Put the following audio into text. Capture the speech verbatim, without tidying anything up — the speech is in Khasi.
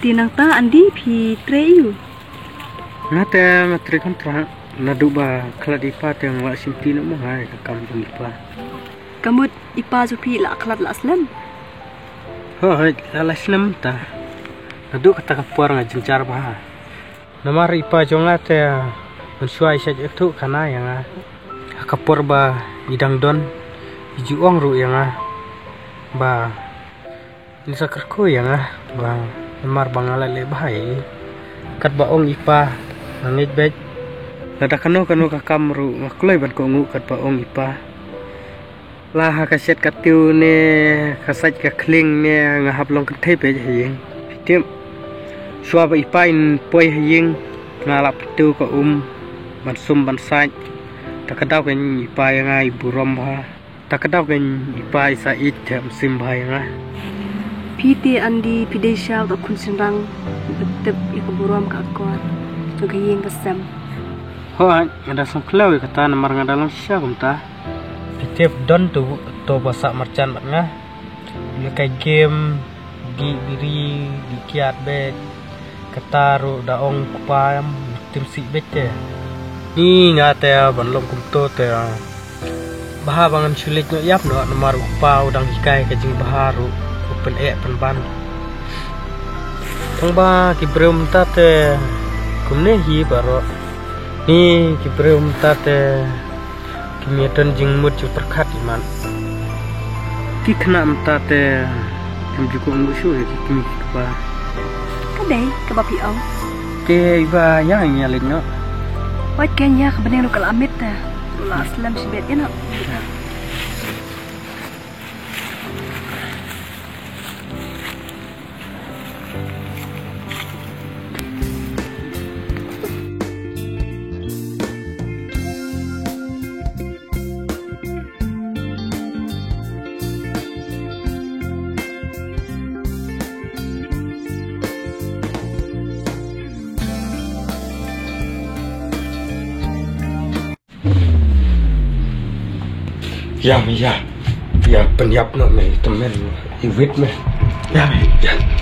Te nangta Andy phi trei aiu? Nga te nga trei kontrak, naduh ba khlad i pa te nga la shim ti na mo ha ka kam jong i pa. Ka mut i pa jong phi la khlad la slem? Hooid, la la slem ta. Naduh kata ka por nga jynjar bha. Namar i pa jong nga te mynshuwa i sa ïathuh khana ïa nga ha ka por ba i dang don, i ju ong ruh ïa nga ba in sa kyrkhu ïa nga ba namar ba nga la leh bha ïa i. Katba ong i pa, nga ngeit beit. Lada kano kano ka kam ruh nga kloi ban kohnguh katba ong i pa. La ha ka shet ka tiew ne ka sait ka khlieng ne nga hap long kynthei beit ha ïing. Phi tip, shuwa ba i pa in poi ha ïing nga la pyntew ka um ban sum ban sait. Ta ka daw kein i pa ïa nga i burom bha. Ta ka daw kein i pa i sa ïeit te mynsiem bha ïa nga. Phi te Andy phi dei sha uta u khun shynrang ba tip ïa ka burom ka akor jong ka ïing ka sem. Hooid, nga da sngewkhlem ïa kata namar nga da long shisha kumta. Phi tip, don to, to ba sah marjan bad nga. Lehkai game, dih biri, dih kiad beit. Kata ruh da ong kpa em, tim sih beit te. Ni nga te ban long kumto te. Bha ba ngan shu leit noh ïap noh namar u kpa u dang hikai ka jingbha ruh u pyneh pynban. Tang ba ki briew mynta te kumne hi baroh. Ni ki briew mynta te kim ïa don jingmut jingpyrkhat imat. Ki khynnah mynta te kim ju kohnguh shuh ïa ki kmie ki kpa. Ka dei kaba phi ong. Te i ba ïa ngi ïa leit noh. Wat ken ïa ka bneng ruh ka la mit te. Ruh la slem shibit ïa noh. Ïa me ïa. Ïa pynïap noh me i tymmen i wit me. Ïa me ïa.